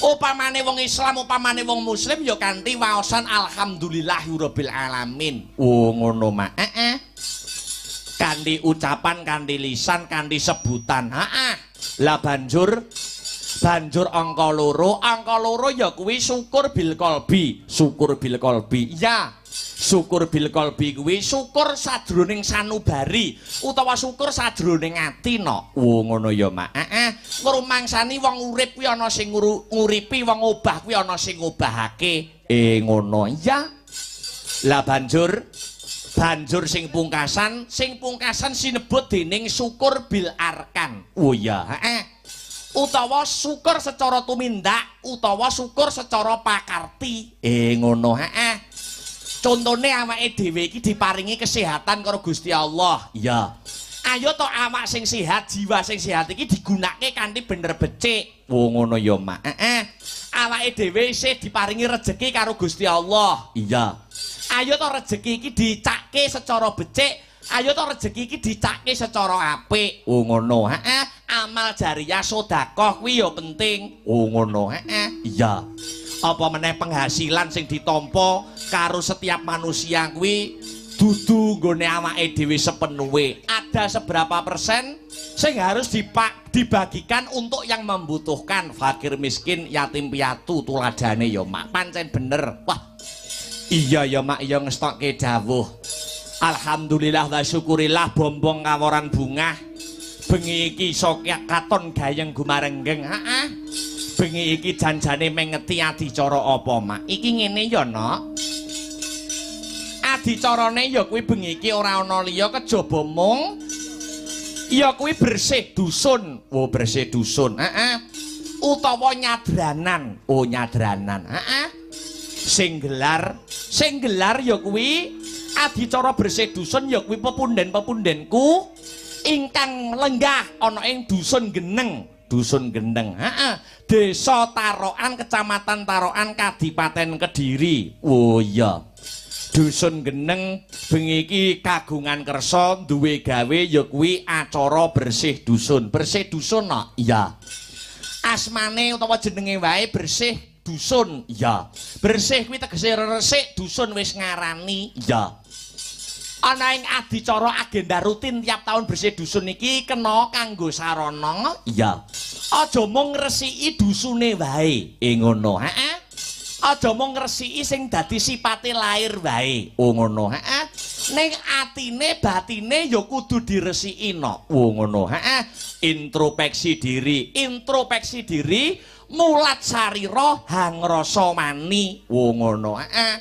Upamane wong Islam, upamane wong Muslim ya kanthi waosan alhamdulillahirabbil alamin. Oh ngono mak. Heeh. Kanthi ucapan, kanthi lisan, kanthi sebutan. Heeh. Lah banjur angka loro ya kuwi syukur bil qalbi, syukur bil qalbi. Iya. Syukur bil qalbi kuwi syukur sajroning sanubari utawa syukur sajroning ati no. Oh ngono ya mak. Heeh. Ngrumangsani wong urip kuwi ana sing nguripi, wong obah kuwi ana sing ngobahake. Ngono. Iya. Lah banjur sing pungkasan sinebut dening syukur bil arkan. Oh iya, heeh. Utawa syukur secara tumindak utawa syukur secara pakarti. Ngono, heeh. Contone awake dhewe iki diparingi kesehatan karo Gusti Allah. Iya. Ayo to awak sing sehat, jiwa sing sehat iki digunakake kanthi bener becik. Oh ngono ya mak. Heeh. Awake dhewe isih diparingi rejeki karo Gusti Allah. Iya. Ayo to rejeki iki dicake secara becik, ayo to rejeki iki dicake secara apik. Oh ngono, heeh. Amal jariah sedekah kuwi ya penting. Oh ngono, heeh. Iya. Apa meneh penghasilan sing ditampa karo setiap manusia kuwi dudu nggone awake dhewe sepenuhe. Ada seberapa persen sing harus dibagikan untuk yang membutuhkan, fakir miskin, yatim piatu, tuladane ya mak. Pancen bener. Wah. Iya ya mak, iya ngestokke dawuh. Alhamdulillah wa syukurillah bombong kaworan bungah. Bengi iki iso katon gayeng gumarenggeng. Heeh. Bengi iki janjane mengeti adicara apa mak? Iki ngene ya nok. Adicarane ya kuwi bengi iki ora ana liya kejaba mung ya kuwi bersih dusun. Oh bersih dusun. Heeh. Utawa nyadranan. Oh nyadranan. Heeh. Sing gelar ya kuwi adicara bersih dusun ya kuwi pepunden-pepundenku ingkang lenggah ana ing dusun Geneng, dusun Geneng. Heeh. Desa Tarokan, Kecamatan Tarokan, Kadipaten Kediri. Oh iya. Dusun Geneng bengi iki kagungan kersa duwe gawe ya kuwi acara bersih dusun. Bersih dusun no? Iya. Asmane utawa jenenge wae bersih dusun. Iya. Bersih kuwi tegese resik, dusun wis ngarani. Iya. Ana ing adicara agenda rutin tiap tahun bersih dusun iki kena kanggo sarana. Iya. Aja mung ngresiki dusune wae. Ngono, heeh. Aja mung ngresiki sing dadi sipate lair wae. Oh ngono. Heeh. Ning atine batine ya kudu diresiki no. Oh ngono. Heeh. Introspeksi diri, introspeksi diri mulat sarira hangrasa mani. Oh ngono. Heeh.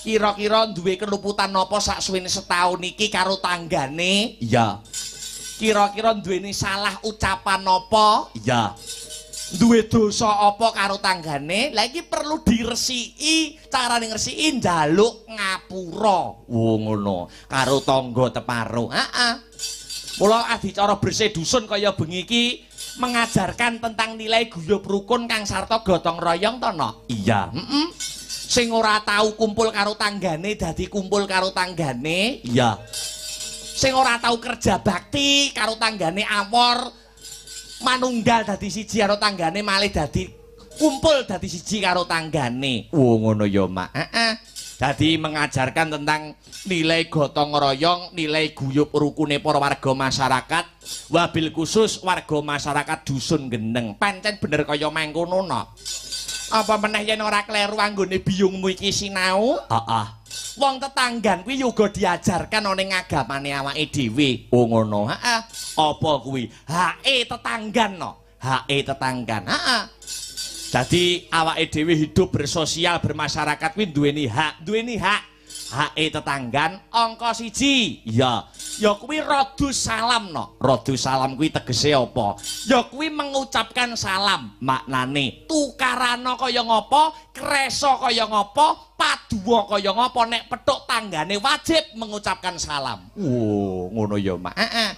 Kira-kira duwe keluputan apa saksuwene setahun iki karo tanggane? Iya. Kira-kira duweni salah ucapan apa? Iya. Duwe dosa apa karo tanggane? Lah iki perlu diresiki. Carane ngresiki njaluk ngapura. Oh ngono. Karo tangga teparo. Heeh. Mula adicara bersih dusun kaya bengi iki mengajarkan tentang nilai guyub rukun kang sarta gotong royong to no? Iya. Heeh. Sing ora tau kumpul karo tanggane dadi kumpul karo tanggane. Iya. Sing ora tau kerja bakti karo tanggane awor manunggal dadi siji karo tanggane malih dadi kumpul dadi siji karo tanggane. Oh ngono ya, Mak. Heeh. Dadi mengajarkan tentang nilai gotong royong, nilai guyub rukune para warga masyarakat, wabil khusus warga masyarakat dusun Geneng. Pancen bener kaya mangkono no. Apa meneh yen ora kleru anggone biyungmu iki sinau? Heeh. Wong tetanggan kuwi uga diajarkan ana ning agamane awake dhewe. Oh ngono. Heeh. Apa kuwi? Hake tetanggan no. Hake tetanggan. Heeh. Dadi awake dhewe hidup bersosial bermasyarakat kuwi duweni hak, duweni hak. Hake tetanggan angka 1. Iya. Ya kuwi radus salam no. Radus salam kuwi tegese apa? Ya kuwi mengucapkan salam. Maknane tukarana kaya ngapa, kresa kaya ngapa, paduwa kaya ngapa nek petuk tanggane wajib mengucapkan salam. Wo, ngono ya, Mak. Heeh.